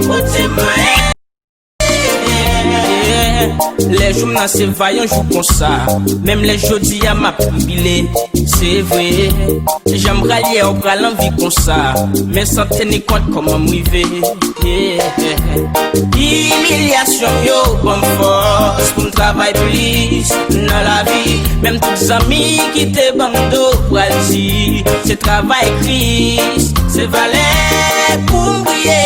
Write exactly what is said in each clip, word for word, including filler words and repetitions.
Kote mwen. Lè jou m nan se vayan jou konsa. Menm lè jodi a m ap tribile. Se vre, jan m pral ye ou pral anvi konsa. Men san teni kont kòman m rive. Imilyasyon yo ban m fòs pou m travay plis nan lavi. Menm tout zanmi ki te ban m do pral di se travay Kris, se valè pou m priye.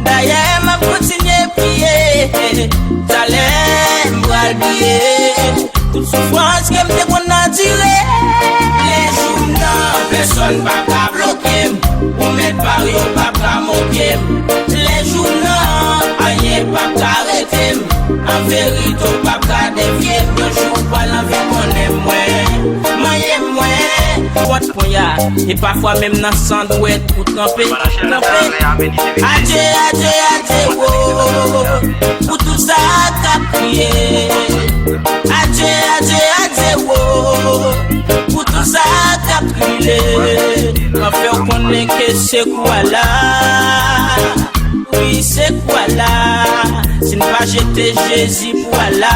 Dayè, m ap kontinye priye. Talè, m pral bliye tout soufrans ke m te konn andire. Lè jou m nan, pèsòn p ap ka bloke m. Ou mèt pa yo p ap ka moke m. Lè jou m nan, anyen p ap ka rete m. An verite, w p ap ka devye m. Yon jou, w pral anvi konnen mwen. Manyen mwen. Pòt ponya, e pafwa menm nan san dwèt ou tranpe, tranpe. Adye, adye, adye, wo. Pou tout sa k ap kriye. Adye, adye, adye, wo. Pou tout sa k ap kriye. Mwen fè w konnen ke se kou a la. Wi, se kou a la. Si n pa jete Jezi pou a la.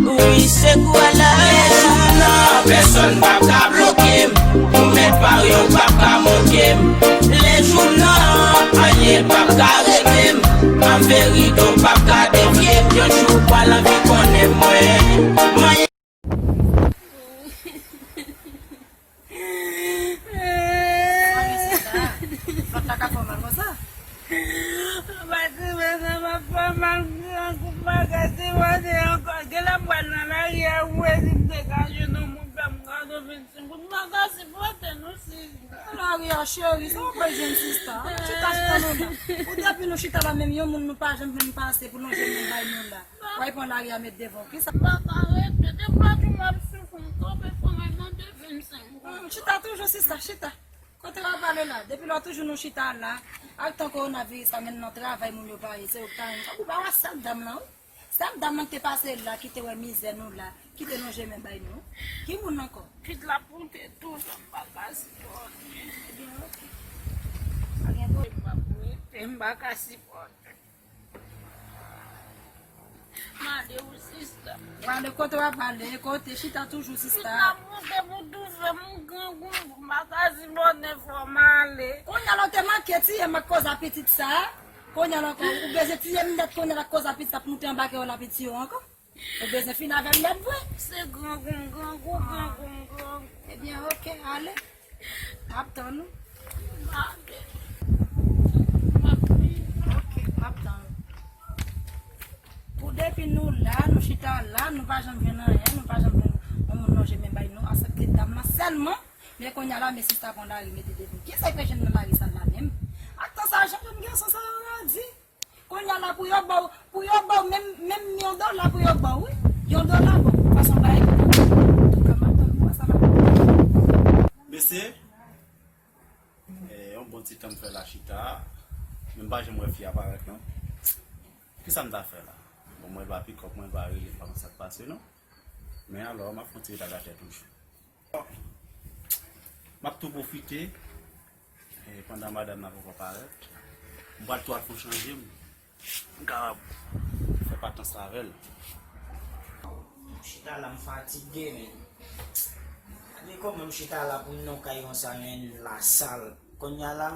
Wi, se kou a la. Lè jou m nan, pèsòn p ap ka bloke m. Ou mèt pa yo p ap ka moke m. Lè jou m nan, anyen p ap ka rete m. An verite, w p ap ka devye m. Yon jou, w pral anvi konnen mwen. Mwen Sa vle di sa? Vant la ka fè w mal konsa? Pati mwen sa m ap fè mal, m gen yon gwo bagay sipòte ankò. Genlè m pral nan lari a, ou wè si m te ka jwenn yon moun fè m kado vennsenk goud, m pa ka sipòte non, sista. Lari a, cheri, sa w ap al jwenn sista? Chita, chita nou la. Ou depi nou chita la, menm yon moun nou pa janm jwenn pase pou lonje men bay nou la. W al pran lari a met devan w. Kisa? M pa ka rete, depi lòt jou m ap soufri, m kanpe pran yon nan de vennsenk. Hmm, chita toujou, sista, chita. Kote w ap pale la? Depi lòt jou nou chita la, ak tan kowonaviris la, men nan travay moun yo pa ye, se yo k ta renmen. Ou pa wè sèl dam lan, wi. Sèl dam lan ki te pase la, ki te wè mizè nou la, ki te lonje men bay nou. Ki moun ankò? Pitit la pote tou, sa m pa ka sipòte. Ebyen, oke. Pa gen pwoblèm. M ap rete, m pa ka sipòte. Mande ou sista. Pale kote w ap pale, kote, chita toujou sista. Chita monte pou douzè, m grangou, m pa ka sipòte, fò m ale. Kounye a la w te manke tiye m ak koz a pitit sa. Kounye a la ankò, ou bezwen tiye m nèt kounye a la ak koz a pitit ap moute anba kè w la pitit yo ankò. Ou bezwen fini avè m nèt vre. Se grangou m grangou, grangou m grangou. Ebyen, oke, ale. M ap tann ou. Oke, m ap tann ou. Pou depi nou la, nou chita la, nou pa janm jwenn anyen, nou pa janm jwenn yon moun lonje men bay nou, aksepte dam lan sèlman. Men kounye a la, men sista pran lari mete devan. Kisa k te jwenn nan lari sa la menm? Ak tan sa, jan jèn gason sa yo radi. Kounye a la pou yo ba w, pou yo ba w menm, menm yon dola pou yo ba w, wi. Yon dola, bon, ou pa son bagay ki pou ou. Antouka, m ap tann pou wè sa m ap. Mesye, eh, yon bon ti tan m fè la chita, men m pa janm wè fi a parèt non. Kisa m ta fè la? Bon, mwen pa pikòp, mwen pa rele, m pa konn sa k pase non. Men alò, m ap fè yon ti rete atè toujou. M ap tou pwofite, eh, pandan madanm nan poko parèt, m pral tou al fè yon chanje m. M kapab fè patans la avè l. M chita la, m fatige, men. Gade kòman m chita la pou m nan kay konsa, men la sal. Kounye a la,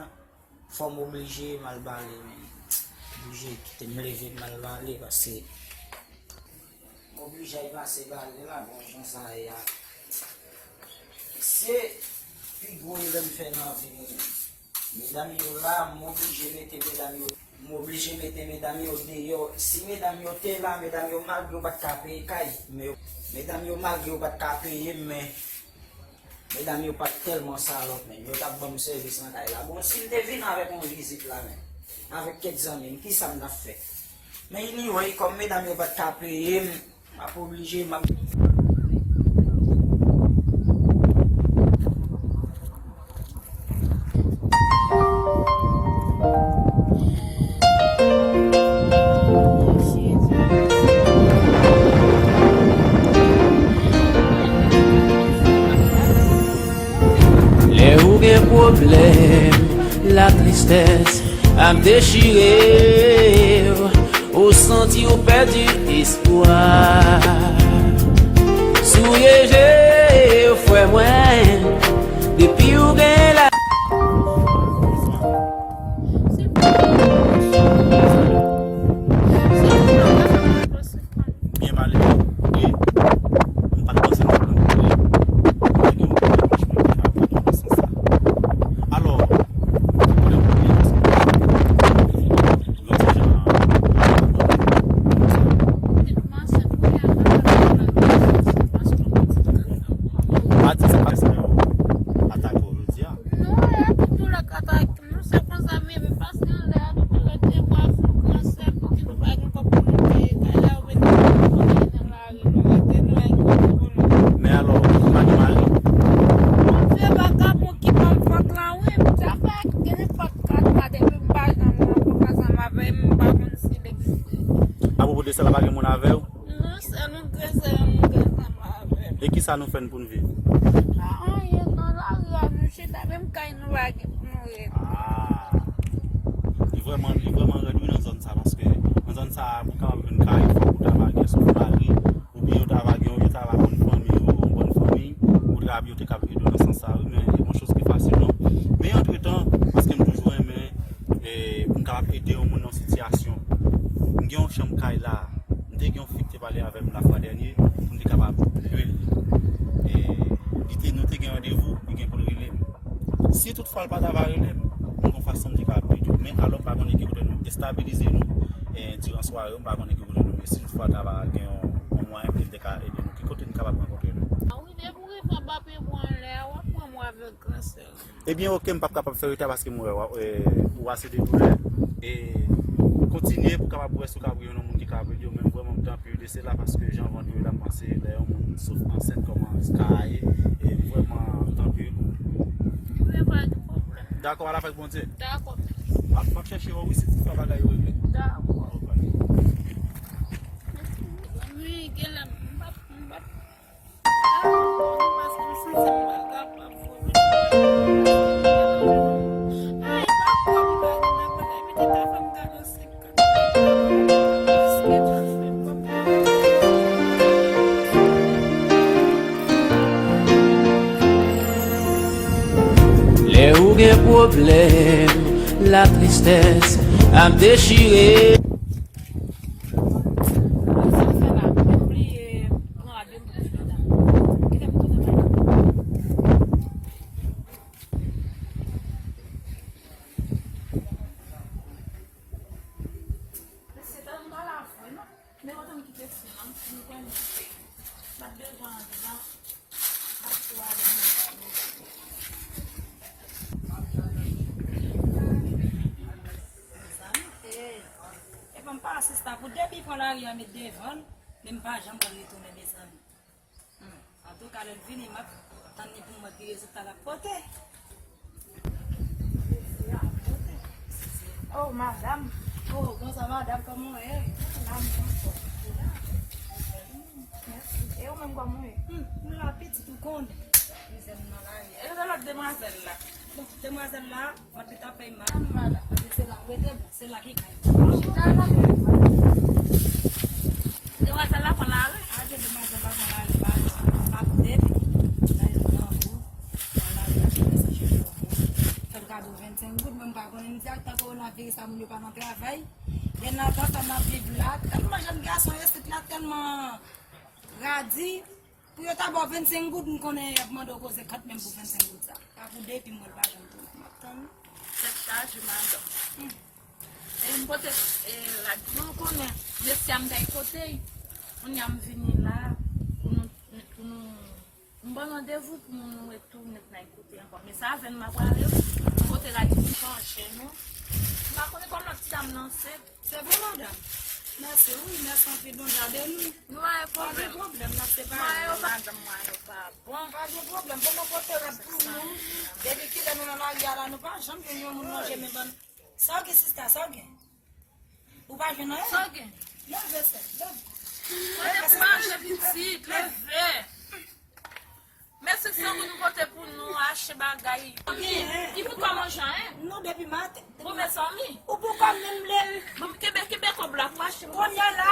fò m oblije m al bale, men. Oblije kite m leve m al bale, paske m oblije al pase bale la, bon jan sa ye a. Se pi gwo erè m fè nan vi m. Medam yo la, m oblije mete medam yo, m oblije mete medam yo deyò. Si medam yo te la, medam yo malgre yo pa t ka peye kay, men yo, medam yo malgre yo pa t ka peye m, men medam yo pa t tèlman salòp, men yo t ap ban m sèvis nan kay la. Bon, si m te vin avèk yon vizit la, men avèk kèk zanmi m, kisa m t ap fè? Men anyway, kòm medam yo pa t ka peye m, m ap oblije, m ap. Lè ou gen pwoblèm, latristès, Ap dechire w, ou santi w pèdi espwa. Souye je w, frè mwen, depi w gen la. Byen pale. Wi. M pa t panse m t ap pran kote. Mwen gen yon pwoblèm, mwen, ki ka pran nan sans sa. Alò, kote w kote, èske w yon ti jan, pa di sa paske yo atake w jodi a. Non, e tout doulè k atake m, se konsa m ye, men paske anlè a, doktè yo di m pral fè yon transfè pou ki nou pa gen kòb pou nou peye kay la, yo mete nou nan lari, nou rete nan lari, nou vòlò. Men alò, ou pa gen mari? Bondye pa ka pou ki pa m fòk la, wi, m te fè gen nenpòt kat la, depi m pa janm nan, pou pa janm avè m, m pa konn si l egziste. Apwopo de sa la, pa gen moun avè w? Non, sèl nou gen, sèl nou gen ansanm avè m. E kisa nou fè n pou n viv? Pa anyen, nan lari a nou chita, menm kay nou pa gen pou nou rete. Ah. Li vrèman, li vrèman rèd wi nan zòn sa, paske nan zòn sa, pou w kapab jwenn kay, fòk ou ta va gen sou lari, oubyen yo ta va gen, yo ta va konn fanmi, yo, yon bòn fanmi, ou ta, yo te kab ede w nan sans sa wi, men yon chòz ki fasil non. Men antretan, paske m toujou renmen, e, pou m kapab ede yon moun nan yon sitiyasyon. M gen yon chanm kay la, m te gen yon fi ki te pale avè m lafwa dènye, pou m te kapab lwe l. E, li te, nou te gen randevou, li gen pou l rele m. Si toutfwa l pa ta va rele m, m gon fason m te kapab ede w. Men alò, m pa konnen ki kote nou estabilize nou, e, diran sware, m pa konnen ki kote nou ye. Si toutfwa l ta va gen yon, yon mwayen pou l te ka ede nou, ki kote n kapab rankontre nou? A wi, depi w rive anba pye bwa anlè a, w ap pran mwen avèk gran sè. Ebyen, oke, m p ap kapab fè reta paske m wè w, e, ou ase de doulè. E kontinye pou w kapab wè si w ka priye yon moun ki ka ede w, men vrèman, m te anpil de sela paske jan vant ou ye la, m panse lè yon moun sof ansent, kòman ka ye, e vrèman, m te anpil. Dakò, al avèk Bondye. Dakò. M ap, m ap chèche w, wi, si toutfwa bagay yo regle. Dakò. Oke. Wi, gen la, m p ap, m p ap Lè ou gen pwoblèm, latristès ap dechire. Mezanmi, e, e ban m pa asista pou depi pran lari a met devan l, men m pa janm pral retounen, mezanmi. Hmm. Antouka, lè l vini, m ap tann li pou m wè ki rezilta l ap pote. Oh, madam. Oh, bonzwa, madam, kòman w ye? La, m kontan. Mèsi. E ou menm, kòman w ye? Hmm, m la, pitit, ou konnen. Mizè m nan lari a. E kote lòt demwazèl la? Bon, demwazèl la, mwen te tapè mal. Mal. Se la, rete bon. Se la ki kay. Chita la. Demwazèl la pran lari. Adye, demwazèl la pran lari, pa, pa pou depi. Fè l kado vennsenk goud, mwen m pa konnen, m di ak tan kowonaviris la, moun yo pa nan travay. Gen nan tan sa n ap viv la, tèlman jèn gason isit la, tèlman radi. Pou yo ta ba w vennsenk goud, m konnen y ap mande w koze kat menm pou vennsenk goud sa. Pa pou depi m wè l pa janm tounen. M ap tann. Tèt chaje, madanm. Hmm. E m pote, e, rad mwen, ou konnen, mesye a m t al kote l. Kounye a m vini la, pou nou, pou nou, m ban randevou pou nou retounen nan kote ankò. Men sa avè n m ap prale, kote rad m chanje, non. M pa konnen kòman ti dam nan se. Se vre, madanm. Mèsi, wi, mèsi anpil, Bondye a beni. Nou pa gen pwoblèm. Pa gen pwoblèm, n ap separe. Mwen yo pa, madanm mwen yo pa bon. Pa gen pwoblèm, bon, mwen pote rad pou nou. Depi kilè nou nan lari a la, nou pa janm jwenn yon moun lonje men ban nou. Sa w gen, sista, sa w gen? Ou pa jwenn anyen? Sa w gen? Leve, sè, leve. Leve, sè, leve. Leve. Men senk san goud nou pote pou nou achte bagay. Ki pou kòman jan, en? Non, Depi maten. Bon, mezanmi. Ou pou kòm menm lè. Bon, kenbe, kenbe kòb la pou achte. Kounye a la,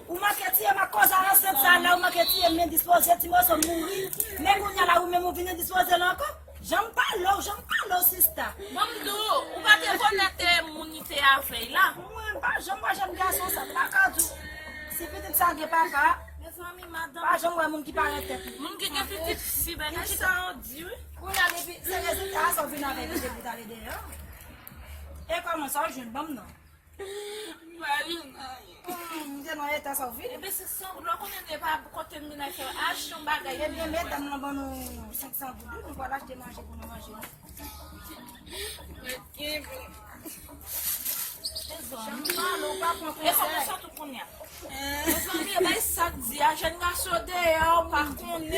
ou manke tiye m ak koz a ansent sa la, ou manke tiye m endispoze, ti moso m mouri. Men kounye a la, ou menm ou vin endispoze la ankò. Jan m pale w, jan m pale w, sista. Bon, m di w, ou pa te konèt, eh, moun li te avè l la. Mwen, m pa janm wè jèn gason sa, m pa ka di w. Si pitit sa gen papa, mezanmi, madanm. Pa janm wè moun ki parèt tèt li. Moun ki gen pitit, si bagay sa yo di, wi. Kounye a, depi se rezilta sa w vin avèk li depi w t ale deyò. E kòman sa w jwenn? Ban m non. M pa jwenn anyen. Hmm, m te nan eta sa w vin. Ebyen, se san, lè w konnen depi kote m vin ak fè ach yon bagay. Ebyen, medam nan ban nou senk san goud, wi, nou pral achte manje pou nou manje. Mezanmi. Jan m pale w, pa pran konsèy. E kòman sa tou kounye a? Mezanmi, e bay sa k di a, jèn gason deyò, ou pa konnen.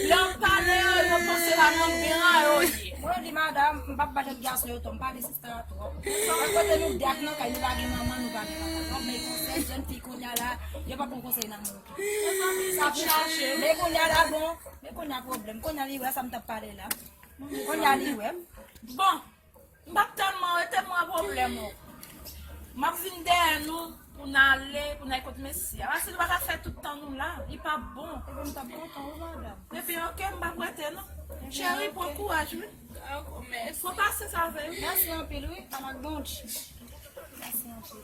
Lè w pale yo, yo panse pa nan byen a yo ye. Mwen di madam, m p ap ba jèn gason yo tò, m pale sista a twòp. Mwen kote nou de ak nan kay, nou pa gen manman, nou pa gen papa. Donk, men konsèy jèn fi kounye a la, yo pa pran konsèy nan moun. Mezanmi, sa ap chache. Men kounye a la, bon, men kounye a pwoblèm. Kounye a li wè sa m t ap pale la. Kounye a li wè m. Bon, m p ap tèlman rete, mwen pwoblèm ou. M ap vin dèyè nou pou n ale, pou n al kot mesye a. Paske nou pa ka fè tout tan nou la. Li p ap bon. Ebyen, m t ap kontan, wi, madanm. Ebyen, oke, m p ap rete, non. Cheri, pran kouraj, wi. Dakò, mèsi. Fò pase sa vre, wi. Mèsi anpil, wi. Ann ak Bondye. Mèsi anpil.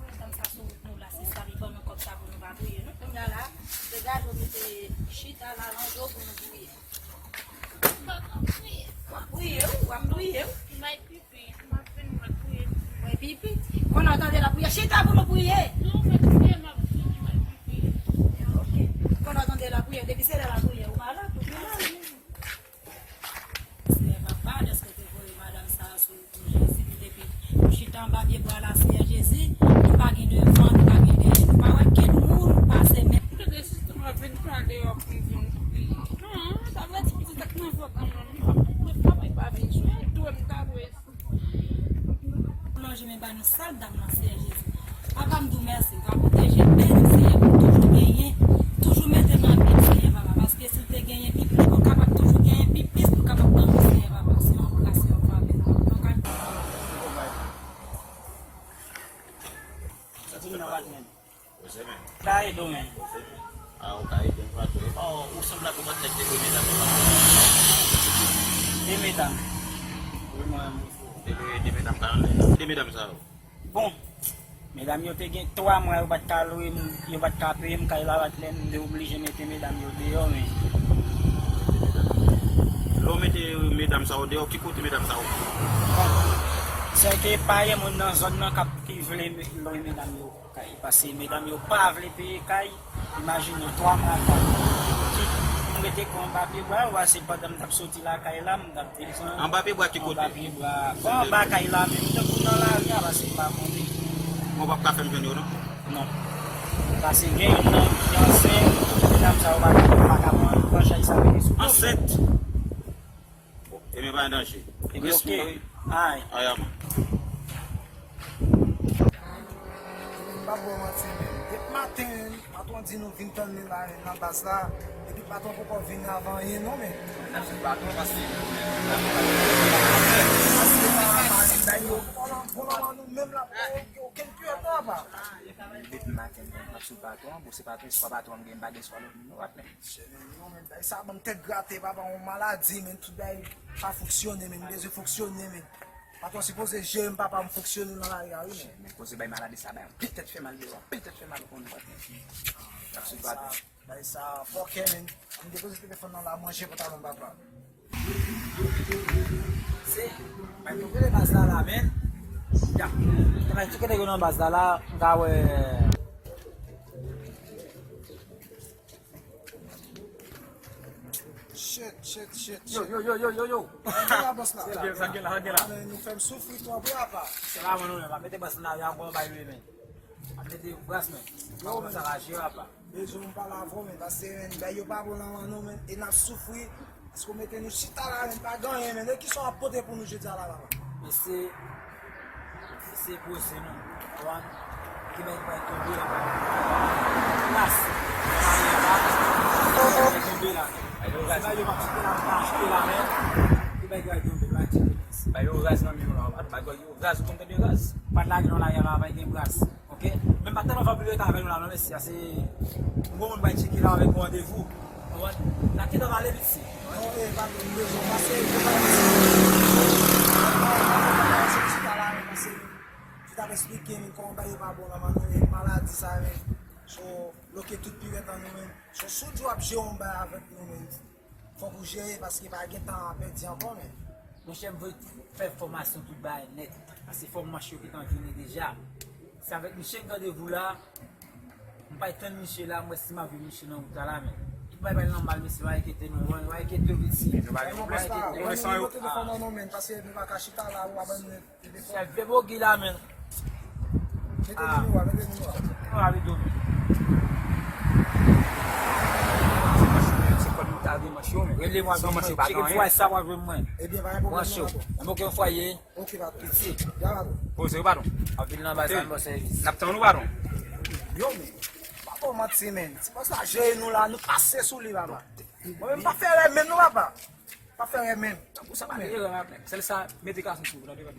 Medam sa sou wout nou la, sista, li ban nou kòb sa pou nou pa touye nou. Kounye a la, degaje w mete chita la nan do pou nou touye. W ap touye w, w ap touye w. Mwen pipi, m ap vin mwen touye. Mwen pipi. Kounye a w tande lapriyè, chita pou nou priye. Non, mwen touye, m ap vin mwen pipi. Ok. Kounye a w tande lapriyè, depi se lè lapriyè, ou malad, ou pi malad. Senyè papa, dèske w te voye madanm sa a sou wout nou, Jezi, nou te pi, nou chita anba pye bwa la, Senyè Jezi, nou pa gen devan, nou pa gen dèyè, nou pa wè kenn moun pase, men. Gade, sistèm ap vin pale, w ap vin, vin. Non, sa vle di pitit ak nan vant an, non, li pa, li pa, li pa bezwen dwe, m ta dwe. Lonje men ba nou sal dam nan, Senyè Jezi. Papa, m di w mèsi, w ka pwoteje, beni m, Senyè, pou toujou genyen, toujou mete nan men, Senyè, papa, paske si l te genyen pi plis, nou kapab toujou genyen pi plis, nou kapab ban nou, Senyè, papa, se yon gras, se yon favè. Donk, a Sa ti moun nan pa t menm. Ka ede w, men. A, ou ka ede m, patwon. Epa, ou sanble ak yon patnè k te voye medam yo. De medam. Wi, mwen menm. Te voye de medam ka anlè. De medam sa yo. Bon, medam yo te gen twa mwa, yo pa t ka lwe m, yo pa t ka peye m kay la, bat lè m te oblije mete medam yo deyò, men. Lè w mete medam sa yo deyò, ki kote medam sa yo? Bon, sèke pa gen moun nan zòn nan k ap, ki vle lwe medam yo. Kay, paske medam yo pa vle peye kay, imajine w, twa mwa kay. M rete kon anba pye bwa, ou wè se pandan m t ap soti lakay la, m t ap desann. Anba pye bwa ki kote? Anba pye bwa. Bon, anba kay la menm, tankou nan lari a, paske m pa konnen. Bon, w p ap ka fè m jwenn yo, non? Non. Paske gen youn nan ki ansent, medam sa yo pa, pa ka pran, pran chay sa mete sou do. Ansent? Bon, ebyen pa gen danje. Ebyen, oke. Ay. Ay, aman. M p ap ba w manti, men. Depi maten, patwon di nou vin tann li la, men nan baz la. Epi patwon poko vin avè anyen, non, men. N ap swiv patwon, paske, paske pa, pa, pa, yo, bon, bon, bon, nou menm la, pa gen okenn pyès, non, apa. Depi maten, m ap swiv patwon, bon, se patwon, se pa patwon, m gen, m pa gen espwa lòt moun, non, patnè. Non, men, bagay sa ban m tèt grate, papa, yon maladi, men, tout bagay pa fonksyone, men, m bezwen fonksyone, men. Patwon sipoze jere m, papa, m fonksyone nan lari a, wi, men. Men koze bay maladi sa, bay anpil tèt fè mal, bezwen anpil tèt fè mal, ou konn, patwon. Bagay sa, bagay sa, fòkè, men. M depoze telefòn nan la, manje pantalon, papa. Se, bay tou kote baz la la, men. Ya. Bay tou kote yo nan baz la la, m ka wè. Shit, shit, shit, shit. Yo, yo, yo, yo, yo, yo. Sa gen la, bòs la? Sa gen la, sa gen la, sa gen la. Ah, men nou fè m soufri twòp, wi, apa. Se pa mwen, non, men, pa mete bòs nan lari a, bon, bay li, men. Pa mete bòs, men. Yo, men. Sa raje, apa. Bezwen m pale avè w, men, paske, men, bagay yo pa bon nan men nou, men, e n ap soufri, paske w mete nou chita la, men, pa gen anyen, men, e kisa w ap pote pou nou jodi a la, papa? Mesye, mesye, poze nou, ou konprann? Ki bagay ki pral tonbe la, papa? Plas, pale la, papa, ki pral tonbe la. Se bagay yo p ap chita la, m pa achte la, men. Bay Greg yon bèl bay tcheke. Bay yo raz nan men yo la, bay Greg yo raz, ou konn tande raz. Pa lage nan lage la, bay gen bras. Ok? Men pa tèlman fè piblisite avè nou la, non, mesye, se yon gwo moun bay tcheke la avèk yon randevou. Konprann? N ap gentan pale piti. Non, e, pa bezwen pase, yo pa pase. Chita la, pase. Yo t ap eksplike m kòman bagay yo pa bon nan Manoye, maladi sa yo. So, bloke tout pirèt an nou menm. So, si w di w ap jere yon bagay avèk nou menm, fòk ou jere paske pa gen tan a pèdi ankò, men. Monchè, m vle fè fòmasyon tout bagay nèt. Paske fòmasyon ki t an vini deja. Se avèk misye m randevou la. M pral tann misye la, m wè si m ap jwenn misye nan wout la, la, men. Tout bagay pral nòmal, mesye, pa enkyete nou, pa enkyete nou, piti. Nou pa gen pwoblèm. Nou konnen san yo. Mete telefòn nan non, men, paske nou pa ka chita la, ou abandone. Se vye bogi la, men. Mete nimewo a, mete nimewo a. Nimewo a, mete nimewo a. Se kòd nou ta gen manch yo, men. Rele mwen, san manch yo pa gen anyen. Fwa sa, w ap jwenn mwen. Ebyen, pa gen pwoblèm non, patwon. Mwen okenn fwa ye. Ok, patwon. Piti. Ya, patwon. Poze yo, patwon. Anpil nan bay sa, bon sèvis. N ap tann ou, patwon. Yo, men. Pa bon manti, men. Ti bòs la jere nou la, nou pase sou li, papa. Mwen menm pa fè erè menm, non, papa. Pa fè erè menm. Tankou sa pa gen erè, papa. Sèl sa, mete kason sou ou, tande, papa.